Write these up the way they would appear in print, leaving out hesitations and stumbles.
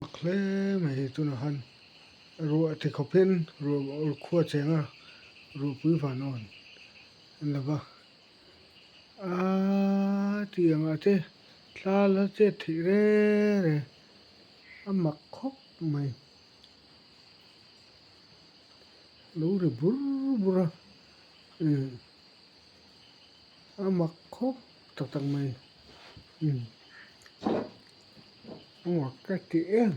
Mak hle mai hi tunah khan ruah ti khawp hian ruah khua cheng a ruahpui van awn an lo va aaa tih ang ah te thla la chet theih reng reng a mak khawp mai lo ri bur bur a umm a mak khawp tak tak mai umm. Mak ka ti em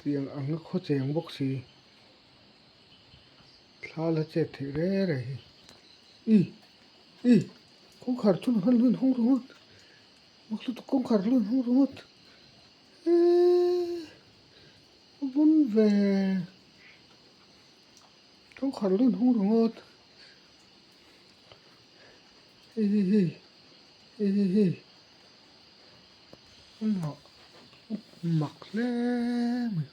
tiang ang a khaw cheng bawk si thla la chet theih reng reng hi i i kawngkhar chu han lun hawng ringawt mak lutuk kawngkhar lun hawng ringawt eee a bun ve kawngkhar lun hawng ringawt hei hei hei. Hei hei hei mak mak hle mai.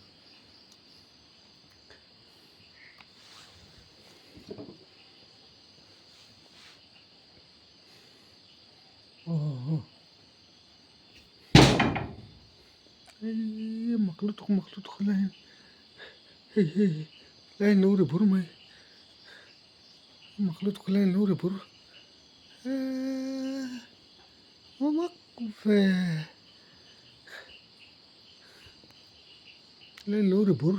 Aw hei mak lutuk mak lutuk helai hi hei hei helai hi lo ri bur mai mak lutuk helai hi lo ri bur. Eee mak ve le lo ri bur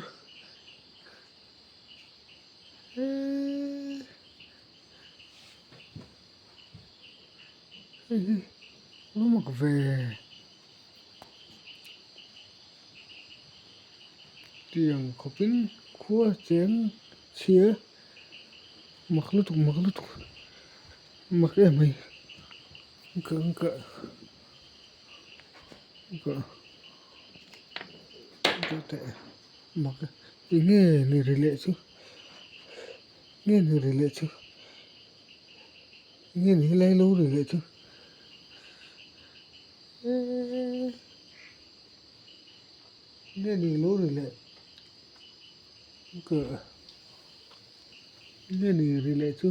eee hei hi mak ve tiang khawpin khua cheng chhia mak lutuk mak lutuk mak em mai ka ka ka ka teh mak eng nge ni ri leh chu nge ni ri leh chu nge ni helai lo ri leh chu eee nge ni lo ri leh ka. Nge ni ri leh chu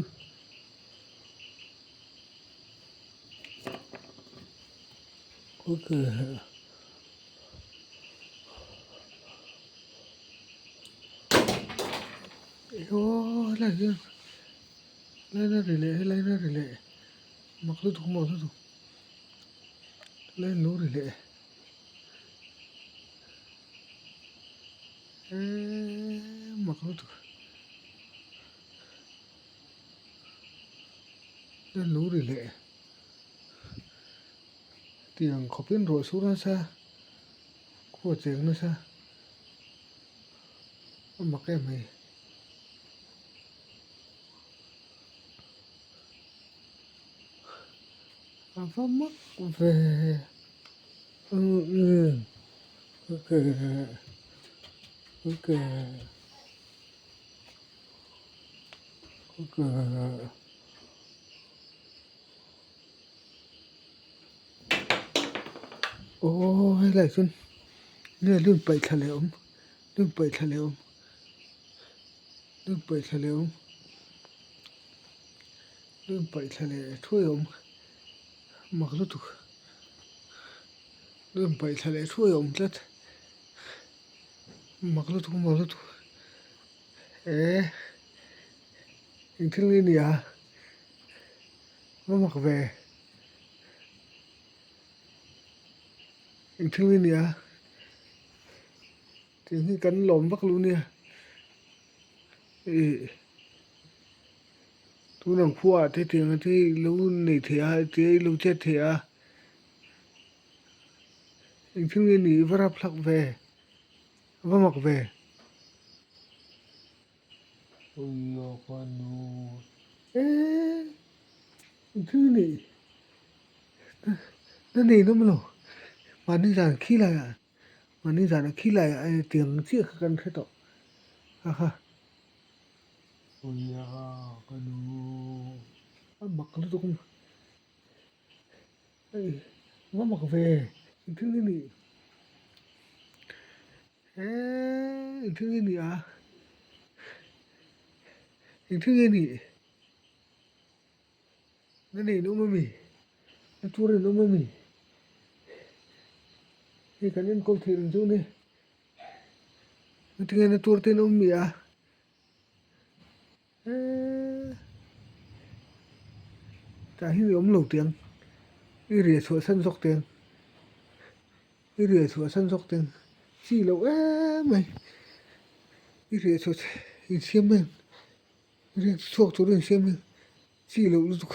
aw helai hian helai na ri leh helai na ri leh mak lutuk mak lutuk helai an lo ri leh eee mak lutuk en lo ri leh tiang khawpin ruah sur nasa khua cheng nasa a mak em mai a va mak ve. Aw helai chuan nge lun paih thla leh awm lun paih thla leh awm lun paih thla leh awm lun paih thla leh thuai awm mak lutuk. Lun paih thla leh thuai a awm tlat mak lutuk mak lutuk eh eng thil nge nia va mak ve eng thil nge nia tih hi kan lawm vak lo nia ih tun ang khua ah te tiang te lo nei thei a te lo chet thei a. Engthil nge ni va rap hlak ve va mak ve. Awia ka nu eee engthil nge ni na nei nawm lo mahni zan khi lai ah mahni zan ah khi lai ah tiang chiah kha kan hre tawh ha ha awia ka nu a mak lutuk a. Hei va mak ve engthil nge ni eee engthil nge ni a engthil nge ni na nei in awm ami na tur in awm ami. Hei kan enkawl theih reng chu a ni. Engtinge na tur te an awm mi a? Eee tah hian i awm lo teh ang i riah chhuah san zawk teh ang i riah chhuah san zawk teh ang chi loh em mai i riah chhuah insiam mai ang riak chhuak tur a insiam mai ang chi loh lutuk.